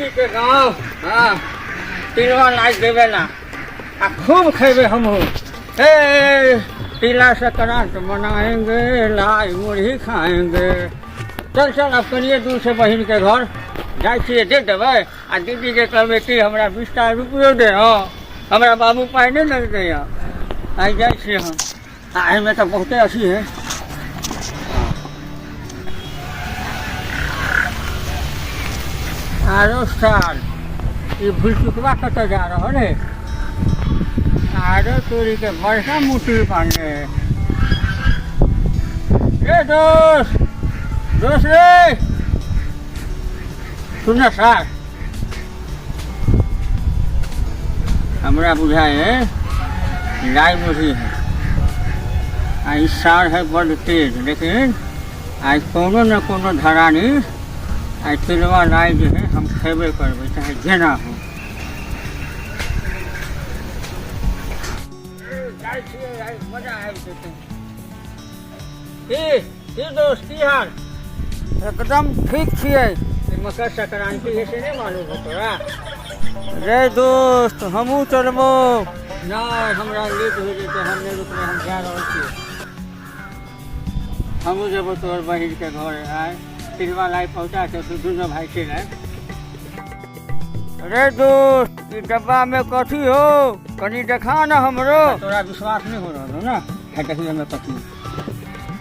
दीदी के गाँव। हाँ, तिलवा नाच देवे ना आ खूब खेबे हमहू। हे तिला संक्रांत मनाएंगे, लाई मुरही खाएंगे। चल चल, आब कनिए दूर से बहिन के घर जाइ छियै, दे देबै आ दीदी के कहबै कि हमरा 20 टा रुपयो दे। हँ, हमरा बाबू पाइ नहि लगतै। आइ जाइ छियै हम। आ एहिमे तऽ बहुते अथी है। आरो साल ई भुलचुकवा कतऽ जा रहल है? आरो तोरी के बड़का मुठी बांधने है। ए दोस्त, दोस्त रे, सुन सार, हमरा बुझाए है गाय मुठी है आ ई सार है बड्ड तेज, लेकिन आइ कोनो ने कोनो धरानी आइ तिलवा लाइ जे है हम खेबे करबै, चाहे जेना हो। जाइ छियै, आइ मजा आबि जेतै। की की दोस्त, की हाल? एकदम ठीक छियै। ई मकर संक्रांति है से नहि मालूम हो तोरा? रे दोस्त, हमहूँ चलबो। नहि, हमरा लेट हो जेतै, हम नहि रुकबै, हम जा रहल छियै। हमहूँ जेबो तोहर बहिनके घर। आइ तिलवा लाइ पहुँचा के फिर दुनू भाई चलि आयब। रे दोस्त, ई डब्बा में कथी हो? कनी देखा न हमरो। तोरा विश्वास नहीं हो रहल हो ना? है, देखी हमें कथी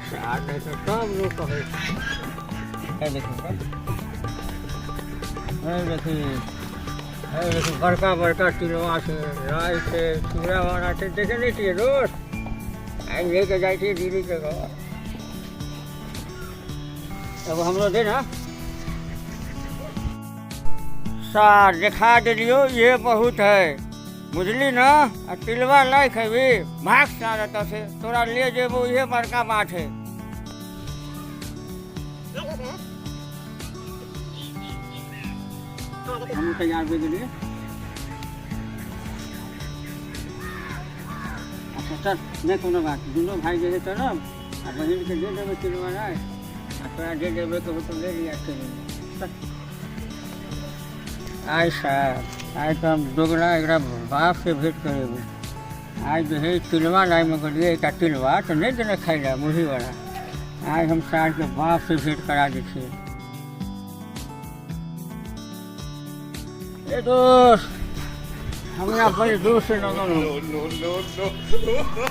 सार नहीं तो सब लोग कहै है। देखी तो, है देखी, है देखी, बड़का बड़का तिलवा छै, राय छै, चूड़ा वाड़ा छै। देखे नहीं छियै दोस्त? आइ लेके जाइ छियै दीदी के घर। एगो हमरो दे ना सार। देखा देलियो, ये बहुत है, बुझली ना? आ तिलवा नहीं खेबी? भाग सार एतऽ से। तोरा ले जेबो, इहे बड़का बात है। हम तैयार भऽ गेलियै। अच्छा चल, नहि कोनो बात, दुनू भाई जे है चलब आ बहिनके दे देबै तिलवा राय आ तोरा दे देबै। कहू तऽ ले लिअ, चलि चल। आइ साहब, आइ तऽ हम दोगला एकरा बापसँ भेँट करेबै। आइ जे है तिलवा लाइमे गेलियै, एकटा तिलवा तऽ नहि देलक खाइ लए मुरहीवला। आइ हम सारके बापसँ भेँट करा दै छियै। ए दोस्त, हमरा बड़ी दूर से लगल हो।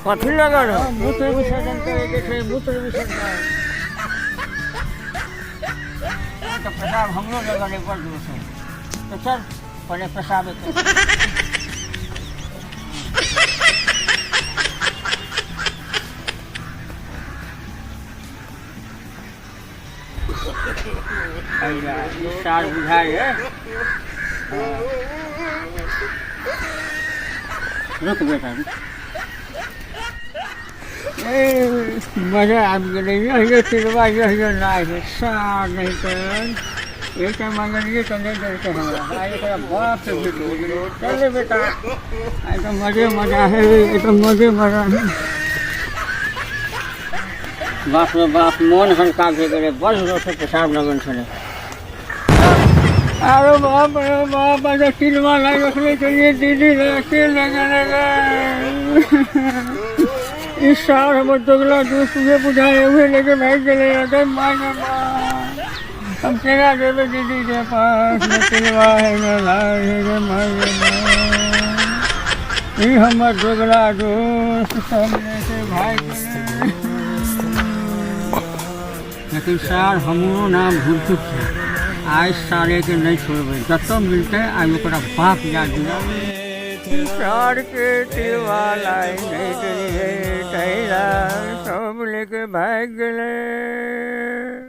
कथी लगल हो? मूत्र विसर्जन करे के छै, मूत्र विसर्जन। तऽ पेशाब हमरो लगल है बड़ दूर से। तऽ चल, पहिले पेशाबे कर। सार बुझाइ है। रुक बेटा, रुक। ए, मजा आबि गेलै। यह तिलवा, यह नाय है सार। नहीं तऽ एकटा मंगलियै तऽ नहि देलकै हमरा। आइ एकरा बाप से भेट हो गेलै। चल रे बेटा, आइ तऽ मजे मजा है, एकदम मजे मजा है। बाप रे बाप, मोन हल्का भए गेलै। बड़ जोरसँ पेशाब लगल छलै। अरे बाप रे बाप, अरे तिलवा लाइ रखने चलिए दीदी के ले गेलै रे। ई सार हमर दोगला दोस्त उहे बुझाए, उहे लेके भागि गेलै। अरे माय गे माय, हम केना जेबै दीदी के पास? न तिलवा है न लाइ है। गे माय गे माय, ई हमर दोगला दोस्त सब लेके भागि गेलै। लेकिन सार, हमरो नाम भूल चुक छै। आइ सालेके नहि छोड़बै, जतऽ मिलतै आइ ओकरा बाप याद दिला। सार के तिलवा लाइ नहि देलियै, तैला सब लेके भागि गेलै।